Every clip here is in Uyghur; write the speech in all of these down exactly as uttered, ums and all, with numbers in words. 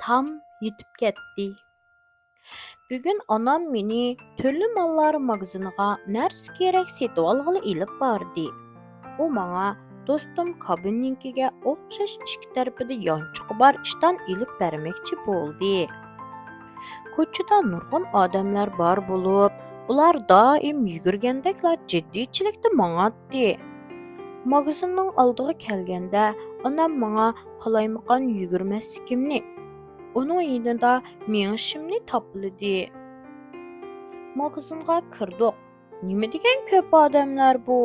تام يېتىپ كەتتى. بۈگۈن ئانام مېنى تۈرلۈك ماللار ماگىزىنىغا نەرسە-كېرەك سېتىۋالغىلى ئېلىپ باردى. ئۇ ماڭا دوستۇم كابىننىڭكىگە ئوخشاش ئىككى تەرىپىدە يانچۇقى بار ئىشتان ئېلىپ بەرمەكچى بولدى. كوچىدا نۇرغۇن ئادەملەر بار بولۇپ، ئۇلار دائىم يۈگۈرگەندەكلا جىددىيچىلىكتە ماڭاتتى. ماگىزىننىڭ ئالدىغا كەلگەندە، ئانام ماڭا قالايمىقان يۈگۈرمەسلىكىمنى، ئۇنىڭ يېنىدا مېڭىشىمنى تاپىلىدى. ماگىزىنغا كىردۇق. نېمە دېگەن كۆپ ئادەملەر بۇ!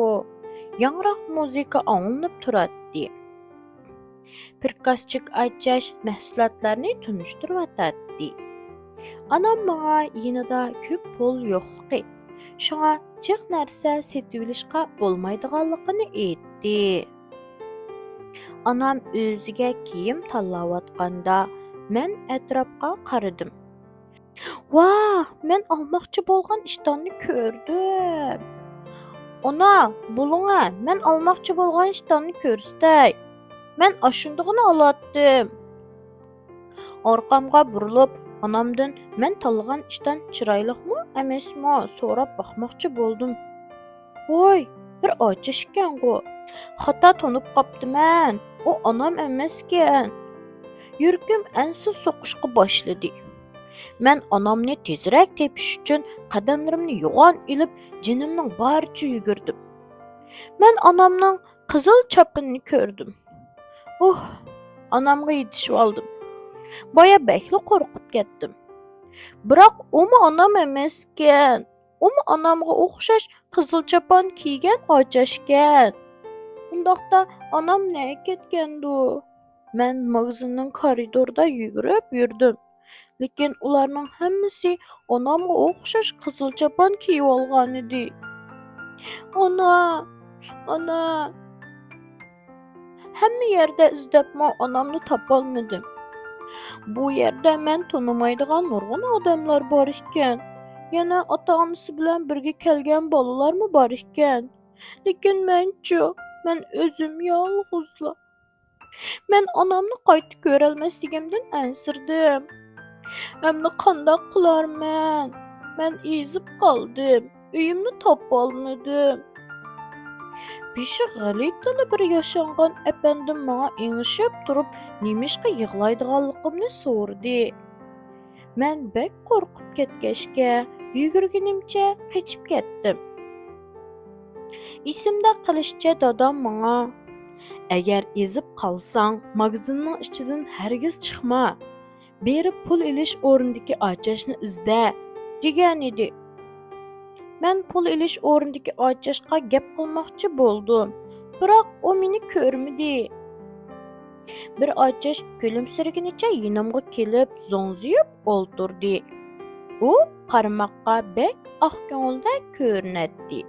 ياڭراق مۇزىكا ئاڭلىنىپ تۇراتتى. پىركاسچىك ئاچاش مەھسۇلاتلارنى تونۇشتۇرۇۋاتاتتى. ئانام ماڭا يېنىدا كۆپ پۇل يوقلۇقى، شۇڭا جىق نەرسە سېتىۋېلىشقا بولمايدىغانلىقىنى ئېيتتى. ئانام ئۆزىگە كىيىم تاللاۋاتقاندا، مەن ئەتراپقا قارىدىم. ۋاھ، مەن ئالماقچى بولغان ئىشتاننى كۆردۈم. ئانا، بولۇڭە، مەن ئالماقچى بولغان ئىشتاننى كۆرسىتەي. مەن ئاشۇندىغىنى ئالاتتىم. ئارقامغا بۇرۇلۇپ، ئانامدىن مەن تاللىغان ئىشتان چىرايلىقمۇ، ئەمەسمۇ سوراپ باقماقچى بولدۇم. ۋاي، بىر ئاچاش ئىكەنغۇ! خاتا تونۇپ قاپتىمەن. ئۇ ئانام ئەمەسكەن. يۈرىكىم ئەنسىز سوقۇشقا باشلىدى. مەن ئانامنى تېزرەك تېپىش ئۈچۈن قەدەملىرىمنى يوغان ئېلىپ، جېنىمنىڭ بارىچە يۈگۈردۈم. مەن ئانامنىڭ قىزىل چاپىنىنى كۆردۈم. ئۇھ، ئانامغا يېتىشىۋالدىم. بايا بەكلا قورقۇپ كەتتىم. بىراق ئۇمۇ ئانام ئەمەسكەن. ئۇمۇ ئانامغا ئوخشاش قىزىل چاپان كىيگەن ئاچاشكەن. ئۇنداقتا ئانام نەگە كەتكەندۇ؟ مەن ماگىزىننىڭ كارىدورىدا يۈگۈرۈپ يۈردۈم. لېكىن ئۇلارنىڭ ھەممىسى ئانامغا ئوخشاش قىزىل چاپان كىيىۋالغانىدى. ئانا، ئانا! ھەممە يەردە ئىزدەپمۇ ئانامنى تاپالمىدىم. بۇ يەردە مەن تونۇمايدىغان نۇرغۇن ئادەملەر بار ئىكەن. يەنە ئاتا-ئانىسى بىلەن بىرگە كەلگەن بالىلارمۇ بار ئىكەن. لېكىن مەنچۇ؟ مەن ئۆزۈم يالغۇزلا. مەن ئانامنى قايتا كۆرەلمەسلىكىمدىن ئەنسىرىدىم. ئەمدى قانداق قىلارمەن؟ مەن ئېزىپ قالدىم. ئۆيۈمنى تاپالمىدىم. بېشى غەلىتىلا بىر ياشانغان ئەپەندىم ماڭا ئېڭىشىپ تۇرۇپ، نېمىشقا يىغلايدىغانلىقىمنى سورىدى. مەن بەك قورقۇپ كەتكەچكە، يۈگۈرگىنىمچە قېچىپ كەتتىم. ئېسىمدە قېلىشىچە دادام ماڭا، «ئەگەر ئېزىپ قالساڭ، ماگىزىننىڭ ئىچىدىن ھەرگىز چىقما. بېرىپ پۇل ئېلىش ئورنىدىكى ئاچاشنى ئىزدە» دېگەنىدى. مەن پۇل ئېلىش ئورنىدىكى ئاچاشقا گەپ قىلماقچى بولدۇم. بىراق ئۇ مېنى كۆرمىدى. بىر ئاچاش كۈلۈمسىرىگىنىچە يېنىمغا كېلىپ زوڭزىيىپ ئولتۇردى. ئۇ قارىماققا بەك ئاق كۆڭۈلدەك كۆرۈنەتتى.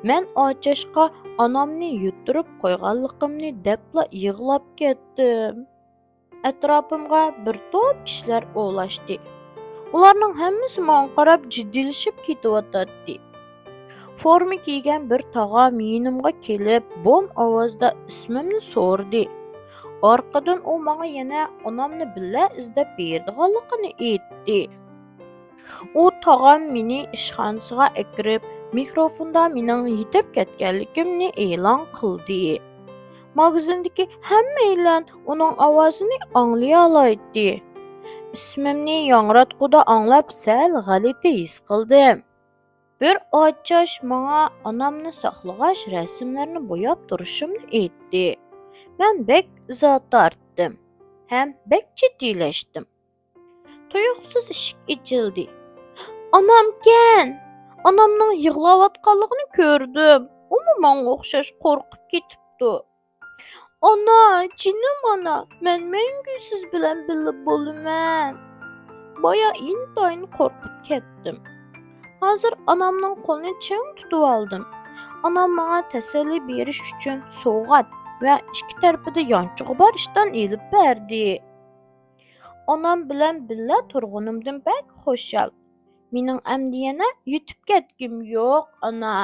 مەن ئاچاشقا ئانامنى يۇتتۇرۇپ قويغانلىقىمنى دەپلا يىغلاپ كەتتىم. ئەتراپىمغا بىر توپ كىشىلەر ئولاشتى. ئۇلارنىڭ ھەممىسى ماڭا قاراپ جىددىيلىشىپ كېتىۋاتاتتى. فورما كىيگەن بىر تاغام يېنىمغا كېلىپ، بوم ئاۋازدا ئىسمىمنى سورىدى. ئارقىدىن ئۇ ماڭا يەنە ئانامنى بىللە ئىزدەپ بېرىدىغانلىقىنى ئېيتتى. ئۇ تاغام مېنى ئىشخانىسىغا ئەكىرىپ، مىكروفوندا مېنىڭ يېتىپ كەتكەنلىكىمنى ئېلان قىلدى. ماگىزىندىكى ھەممەيلەن ئۇنىڭ ئاۋازىنى ئاڭلىيالايتتى. ئىسمىمنى ياڭراتقۇدا ئاڭلاپ، سەل غەلىتە ھېس قىلدىم. بىر ئاچاش ماڭا ئانامنى ساقلىغاچ، رەسىملىرىنى بوياپ تۇرۇشۇمنى ئېيتتى. مەن بەك ئىزا تارتتىم ھەم بەك جىددىيلەشتىم. تۇيۇقسىز ئىشىك ئېچىلدى. ئانامكەن! ئانامنىڭ يىغلاۋاتقانلىقىنى كۆردۈم. ئۇمۇ ماڭا ئوخشاش قورقۇپ كېتىپتۇ. «ئانا، جېنىم ئانا، مەن مەڭگۈ سىز بىلەن بىللە بولىمەن.» بايا ئىنتايىن قورقۇپ كەتتىم. ھازىر ئانامنىڭ قولىنى چىڭ تۇتۇۋالدىم. ئانام ماڭا تەسەللى بېرىش ئۈچۈن سوۋغات ۋە ئىككى تەرىپىدە يانچۇقى بار ئىشتان ئېلىپ بەردى. ئانام بىلەن بىللە تۇرغىنىمدىن بەك خۇشال. «مېنىڭ ئەمدى يەنە يېتىپ كەتكۈم يوق، ئانا.»